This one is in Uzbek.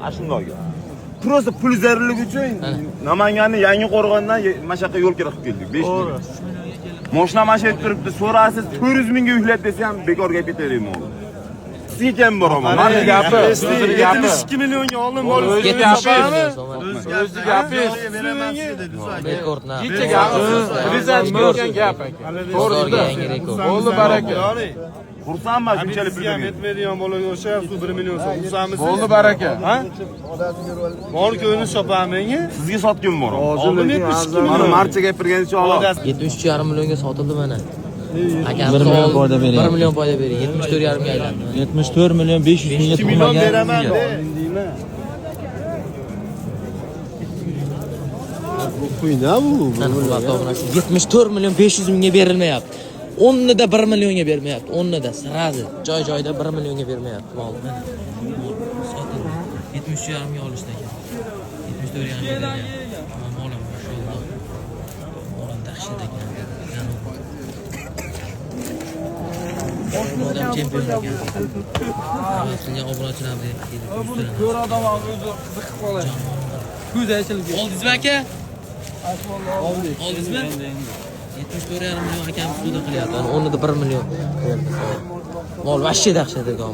Ana shundoq gap. Просто pul zarurligi uchun Namanganni Yangi Qo'rg'ondan mana shu yoqqa yo'l kira qilib keldik. 5 million. Moshina mana shu yerda turibdi, so'rasiz 400 mingga yuklab desa ham bekor gap aytavermayman. Sizga kam boraman. Mani gapi, o'zini gapi. 72 millionga oldim, mol O'zi 72 gapi. million so'm. O'zi gapi. Rekord narx. Kecha gapi. Rizachi bo'lgan gap aka. Bozorga To'g'ri. yangi rekord. Bo'ldi baraka. Xursandman shunchalik pul Sizga ham bergan. yetmaydigan bolaga o'xshayapsiz, 1 million so'm. Xursandmisiz? Bo'ldi baraka. Ha? Mol ko'ni sopaman menga. Sizga sotgim boraman. Oldim 72 Mana million. marcha gapirganicha olib. 73,5 millionga sotildi mana. Akamiz 1 million oldi, foyda beryapti. 1 million foyda berdi. 74,5 ga aylandi. 74 million 500 mingga 2 million tug'magan beraman tuya. de. Mana hurmatli obunachi, 74 million 500 mingga berilmayapti. O'rnida 1 millionga bermayapti. O'rnida sразу joy-joyida 1 millionga bermayapti mol. Mana mol sotildi. 73,5 ga olishdi aka. 74,5 ga beryapti. Mol ham mashalloh. Mol ham dahshat ekan. Odam chempion ekan. Havas qilgan obunachilarimiz kelib Buni ko'r odam ham o'zi qiziqib qoladi. Ko'z ochilib. Oldingizmi aka? Oldingizmi? 74,5 million akamiz savdo qilyapti. Ana o'rnida 1 million berdi. Mol vashshe dahshat ekan.